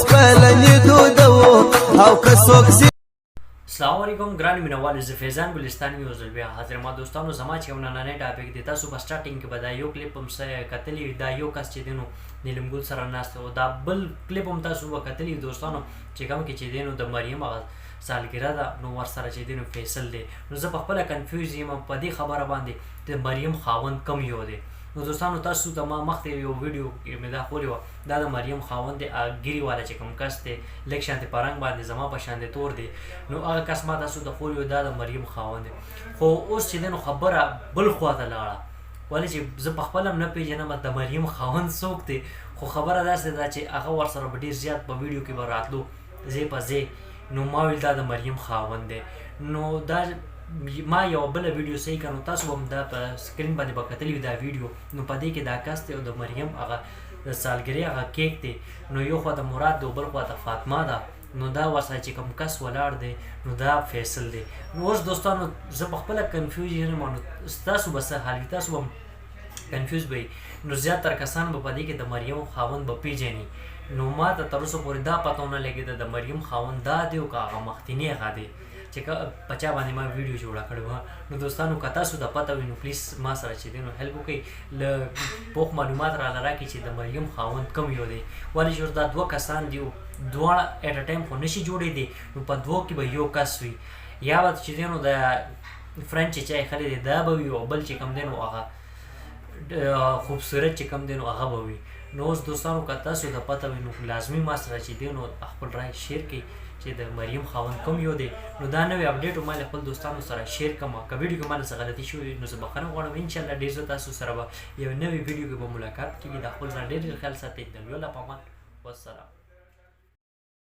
سپلنی دودو او که څوک السلام علیکم ګران مینوالو، زه فیضان ګلستان یو ځل بیا حاضر ما. دوستانو، زما چې یو نننی ټاپک دی، تاسو په سټارټینګ کې به دا یو کلیپ هم کتلی، دا یو کس چې دی نو نیلم ګل سره ناست او دا بل کلیپ هم تاسو به کتلی دوستانو، چې کوم کې چې دی نو د مریم هغه سالګره ده، نو ورسره چې دی نو فیصل دی. نو زه په خپله کنفیوز یم په دې خبره باندې د مریم خاوند کم یو دی. نو دوستانو، تاسو ته ما مخکې یو ویډیو کې مې دا ښولې وه، دا د مریم خاوند دی، هغه ګیري والا چې کوم کس دی، لږ شانتې په رنګ باندې زما په شان دی، تور دی، نو هغه کس ما تاسو ته ښولی و، دا د مریم خاوند دی. خو اوس چې دی نو خبره بل خوا ته لاړه، ولې چې زه په خپله هم نه پېژنم د مریم خاوند څوک دی. خو خبره داسې ده چې هغه ورسره به ډېر زیات په ویډیو کې به راتلو ځای په ځای، نو ما ویل دا د مریم خاوند دی. نو دا ما یوه بله ویډیو صحیح کړه، نو تاسو به هم دا په سکرین باندې به کتلی وي دا ویډیو. نو په دې کې دا کس دی او د مریم هغه د سالګرې هغه کیک دی، نو یو خوا ته مراد دی او بل خوا ته فاطمه ده، نو دا ورسره چې کوم کس ولاړ دی نو دا فیصل دی. نو اوس دوستانو، زه په خپله کنفیوز یم، نو ستاسو به څه حال وي؟ تاسو به کنفیوز به، نو زیات تر کسان به په دې کې د مریم خاوند به پیژني. نو ما ته تر اوسه پورې دا پته ونه لګېده د مریم خاوند دا دی او که هغه مختینی هغه دی چې په چا باندې ما ویډیو جوړه کړې وه. نو دوستانو، که تاسو ته پته وي نو پلیز ما سره چې دی نو هیلپ وکړئ، له پوخ معلومات را لراکړئ چې د مریم خاوند کوم یو دی، ولې چې دا دوه کسان دي، دواړه اټ ا ټایم خو نشي جوړېدی، نو په دوو کې به یو کس وي، یا به چې دی نو د فرنچ چې چا یې کښلی دی دا به وي او بل چې کوم دی نو هغه خوبصورت چې کوم دی نو هغه به وي. نو اوس دوستانو، که تاسو ته پته وي نو لازمي ما سره چې دی نو خپل رای شیر کړئ چې د مریم خاوند کوم یو دی. نو دا نوې اپډیټ ما له خپل دوستانو سره شیر کوم. که ویډیو کې ما له څه غلطي شوې نو زه بخښنه غواړم. ان شاء الله ډېر زر تاسو سره به یو نوې ویډیو کې به ملاقات کیږي. د خپل ځان ډېر ډېر خیال ساتئ. د لوی الله په امان، والسلام.